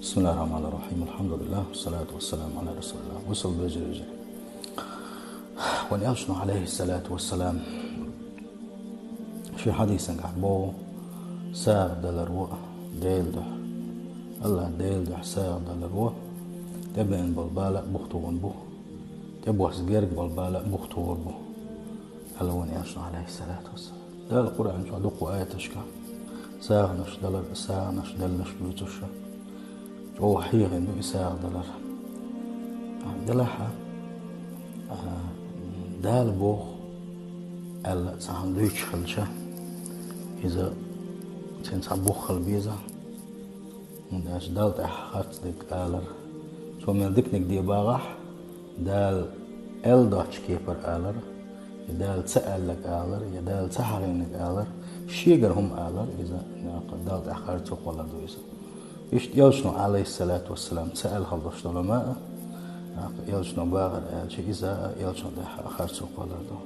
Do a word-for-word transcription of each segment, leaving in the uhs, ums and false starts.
بسم الله الرحمن الرحيم. الحمد لله والصلاة والسلام على رسول الله. Васал безириза. Ван элчано, алейхиссалату вассалам, ши хьадисангахь бо сагӀа далар во Дела дуьхьа. Аллах Дела дуьхьа сагӀа далар во. ТӀебеана бола бала бухтугӀун бу. ТӀебосса герга бола бала бухтугӀур бу. Алла ван элчано, алейхиссалату вассалам. Дала Къуръан чохь дуккха аяташка сагӀанаш далар, сагӀанаш деллаш буьйцуша. ЧӀогӀа хьехина ду и сагӀа далар. Делахьа, а, Дала боху аьлла цхьаъ дуьйцуш хилча, иза цуьнан цхьа бух хила беза. ХӀунда аьлча Далла тӀехь харц дерг алар. Цо мел диканиг де багӀахь, Дала аьлла доцчу кепара алар, я Дала ца аьллаг алар, я Дала ца хьахийнаг алар, шегара хӀума алар, иза, нахаца Далла тӀехь харцо кхоллар ду иза. Иштта элчано, алейхиссалату вассалам, ца аьлла хила долуш долу ма а, нахаца элчано бахар аьлча, иза а элчано тӀехь харцо кхоллар ду.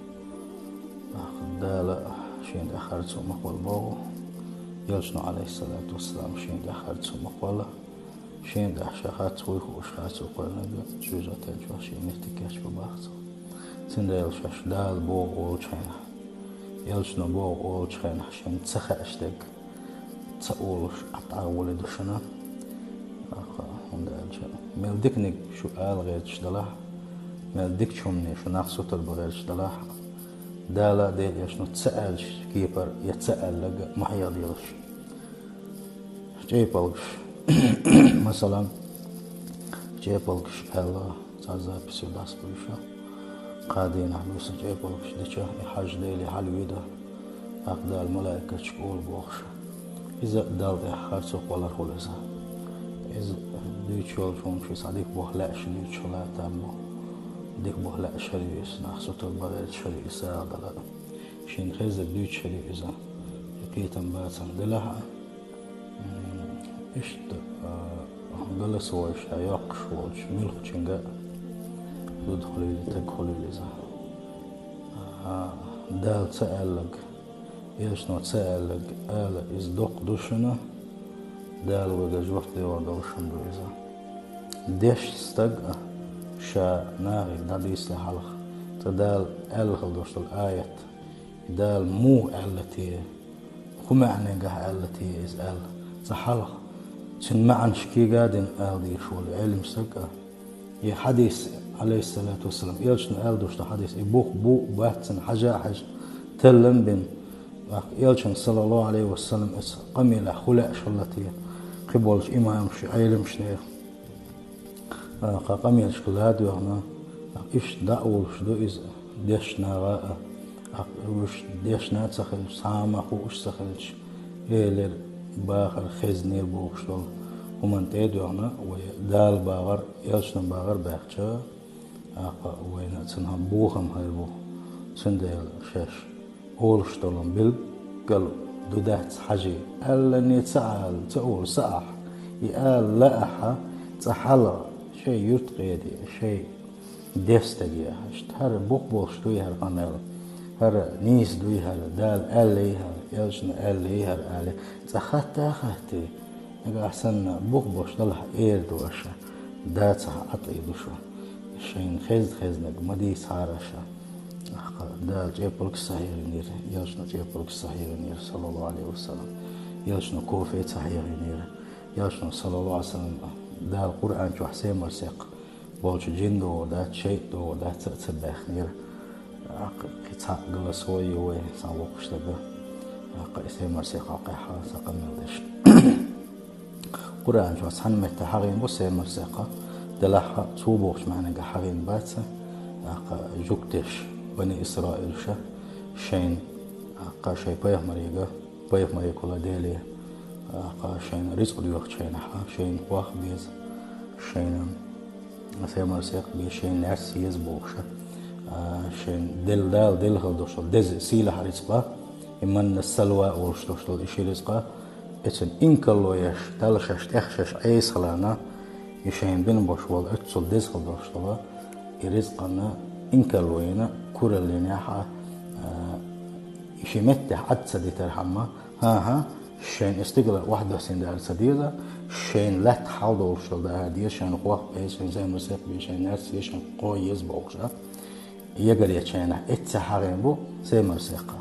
Нахаца Дала шена тӀехь харцо ма кхолла боху, элчано, алейхиссалату вассалам, шена тӀехь харцо ма кхолла. Шена тӀехь ша харц вуй хууш, харцо кхоьллинарг чуьйза тӀе чохь шен меттиг кечбан баха цо. Цундела шаьш Дала боху олучу хенахь, элчано боху олучу хенахь шена ца хаьаш дерг ца олуш, Ӏа тӀагӀоле ду шуна. ХӀунда аьлча мел диканиг шу ала гӀерташ далахь, мел дикачу хӀумане шу нах сутар бан гӀерташ далахь, Дала а, Делан элчано а ца аьллачу кепара я ца аьллаг ма хьехаделаш. ЧӀепалгаш. Масала, чӀепалгаш аьлла, цхьа записи дӀасабуьйша. Кхаа дийнахь буьйса чӀепалгаш дича, и хьажа Деле хьалаведа, тӀаккха Дала малайкашка олу бохуша. Иза Далла тӀехь харцо кхоллар хуьлу иза. Иза дуьйцуш йолчу хӀуманаш цхьа дика боху лаьаш дуьйцуш хила там бу. Дика боху лаьаш хила ю иза, нах сутар бан гӀерташ хила ю иза сагӀа далар. Шена хезар дуьйцуш хила ю иза. И кхетам бацам делахь а, М, иштта, а, галас войша йоккхуш волчу муьлххачуьнга а зуда хуьлийла, таг хуьлийла иза. А, Дала ца аьллаг, элчано ца аьллаг ала иза доккха ду шуна, Дала вайга жоп делор долуш ду иза. Дешна стаг а ша нахе дӀадийцале хьалха, цкъа Дала аьлла хила долуш долу аят, Дала муха аьлла те, хӀун маьӀнехь аьлла те иза аьлла, цкъа хьалха цуьнан маьӀнаш кега а дина ала дезаш волу Ӏелам стаг а, и хьадис, алейхиссалату вассалам, элчано аьлла долуш долу хьадис, и бух бу а бац цунна хьажа а хьаьжна, таллам а бина, тӀаккха элчано, саллаллаху Ӏалайхи ва саллам, оцу къамелехь хӀун лаьаш хилла те, кхиболчу имамаш, Ӏеламаш нехан. А, кху къамелашка ладоьгӀна, а, иштта дӀа а волуш ду иза, дешна нагӀа а, а, уьш дешна а ца хилча, цхьа а ма хууш ца хилча, элира, бахара, хезнера бохуш долу хӀуманна тӀе а доьгӀна, вай Дала бахар, элчано бахар баьхча, а, кху вайна цунах бохам хир бу, цундела шаьш олуш долу билггал ду дац хьажий, аьллане ца Ӏала, ца олу саахь, и ала лаахьа, цкъа хьалха шайн юьртахеде, шайн дестаге, иштта хӀара бух болуш дуй хӀара къамел, хӀара нийса дуй хӀара, Дала аьллий хӀара, элчано аьллий хӀара ала, цкъа хатта а хаттий, нагахь санна бух болуш далахь эр ду аша, дацахь а тӀе ду шу. Шайна хезна-хезнарг ма дийцахьара аша. Ахкха Дала чӀепалгаш ца хьехийнера, элчано чӀепалгаш ца хьехийнера, саллаллаху Ӏалайхи ва саллам. Элчано кофе ца хьехийнера. Элчано, саллаллаху Ӏалайхи ва саллам, Дала Къуръан чохь семарсекх болчу жин догӀу дац, шайтӀа догӀу дац а ца баьхнера. Ахкха кхин цхьаъ галас вай ю вай, сан воккхуш дага. Ахкха и семарсекх хьалкхехьа сан къамел деш. Къуръан чохь цхьана метта хьахийна бу семарсекха, делахь а цо бохучу маьӀнагахь хьахийна бац, тӀаккха жуьгтеша, бани Исраилша, шайна, тӀаккха шайн пайхамарига, пайхамаригахула Деле, тӀаккха шайна рицкъ доьхучу хенахь, шайна хох беза, шайна семарсекх беза, шайна нерс еза бохуша, шайна делла Дала делла хила долуш долу деза сийлахь рицкъа, и манна салва олуш долуш долу и ши рицкъа, Эцан инкарло еш, талла шаьш, тӀех шаьш Ӏеса хиларна, и шайна бина бош волу оццул деза хила долуш долу, и ризкъанна инкарло йина, кураллинехь а, и ши меттехь Ӏад ца дитархьама, хӀан-хӀа, шайна и стигала охьадоссийна дара ца деза, Шайн лаьтта хьалдолуш йолу дахар деза, шайн хох бе, шайн займар сек бе, шайн нарс е, шайн кхо еза бохуш а. Ягаречарна эцца хьагӀийна бу займар секха.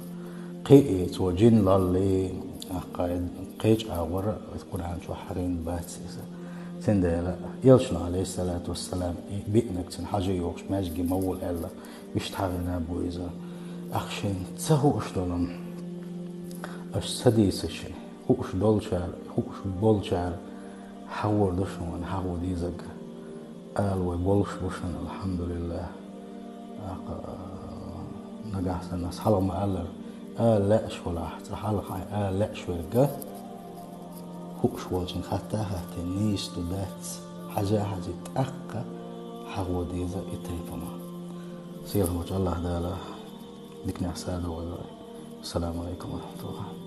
Кхин а цо жин лаллий, кхечу агӀор Къуръан чохь хьагӀийна бац иза. Цундела Элчано, алейхиссалату вассалам, и биънарг цуьнан хьажа йохуш маьждиге ма волу аьлла, иштта хьагӀийна бу иза. Ахь шайна ца хууш долу, аша ца дийцича, хууш долчара, хууш болчара хьагӀор ду шуна, хьагӀо дезарг. Ала вай болуш бу шуна, алхьамдулиллах. Нагахь санна ас хьалха ма-аллара, ала лаьаш валахь, цкъа хьалха ала лаьаш верг, хууш волчун хатта а хаттий, нийса ду дац, хьажа а хьажий, тӀаккха хьагӀо деза и тайпана. Сийлахь волчу Аллах Дала диканехь садо вай. Ассаламу алейкум ва рахматуллах.